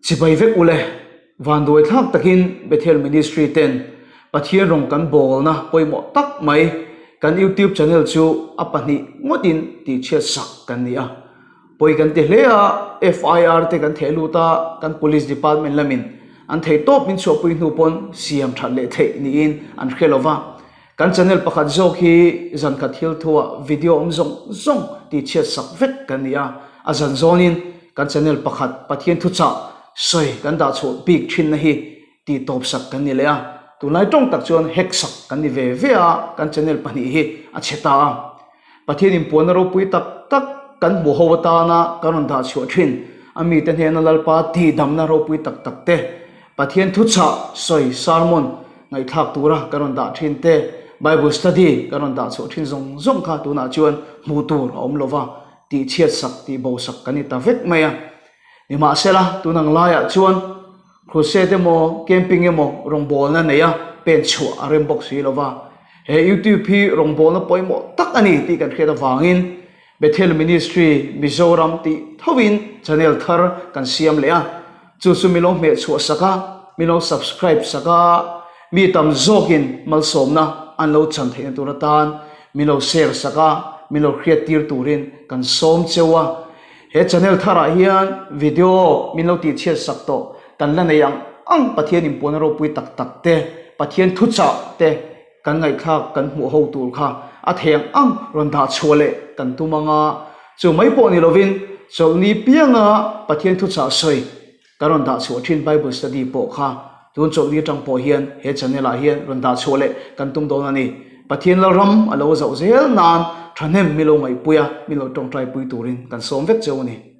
Chibai vek ule, vanduai thlak takin Bethel Ministry ten Pathian rawng kan bawlna pawimawh tak mai kan YouTube channel chu a pahnih ngawtin tihchhiat sak kan ni a. Pawi kan ti hle a, FIR te kan theh lut a, kan Police Department lamin an thei tawp min chhuahpui hnu pawn siam that leh theih niin an hre lo va. Kan channel pakhat zawk hi zan khat thil thuah video awm zawng zawng tihchhiat sak vek kan ni a, a zan zawnin kan channel pakhat Pathian thuchah sawi kan dah chhuah bik thinna hi tih tawp sak kan ni leh a, tunlai tawng tak chuan hack sak kan ni ve ve a, kan channel pahnih hi a chhe ta a. Pathian inpuanna ropui tak tak kan hmuh ho atana kan rawn dah chhuah thin a mite hnena Lalpa tihdamna ropui tak tak te, Pathian thuchah sawi, sermon, ngaihthlak tura kan rawn dah thin te, Bible study kan rawn dah chhuah thin zawng zawng kha tunah chuan hmuh tur a awm lova, tihchhiat sak, tihbo sak kan ni ta vek mai a. Nimahsela, tun ang laiah chuan Crusade emaw, camping emaw rawngbawlna neia pen chhuah a rem bawk si lova, he YouTube hi rawngbawlna pawimawh tak a ni tih kan hriat avangin Bethel Ministry Mizoram tih thovin channel thar kan siam leh a, chu chu min lo hmeh chhuah sak a, min lo subscribe sak a, mi tam zawkin malsawmna an lo chan theihna tur atan min lo share sak a, min lo hriat tir turin kan sawm cheu a. He channel tharah hian video min lo tihchhiat sak tawh kan la nei ang ang Pathian inpuanna ropui tak tak te, Pathian thuchah te kan ngaihthlak kan hmuh ho tur kha a thei ang ang rawn dah chhuah leh kan tum ang a, chu mai pawh ni lovin chawlhni pianga Pathian thuchah sawi Kan rawn dah chhuah thin Bible study pawh kha tun chawlhni atang pawh hian he channel ah hian rawn dah chhuah leh kan tum dawn a ni. Pathian Lalram a lo zauh zel nan thahnem mi lo ngaihpui a, mi lo tawngtai pui turin kan sawm vek cheu a ni.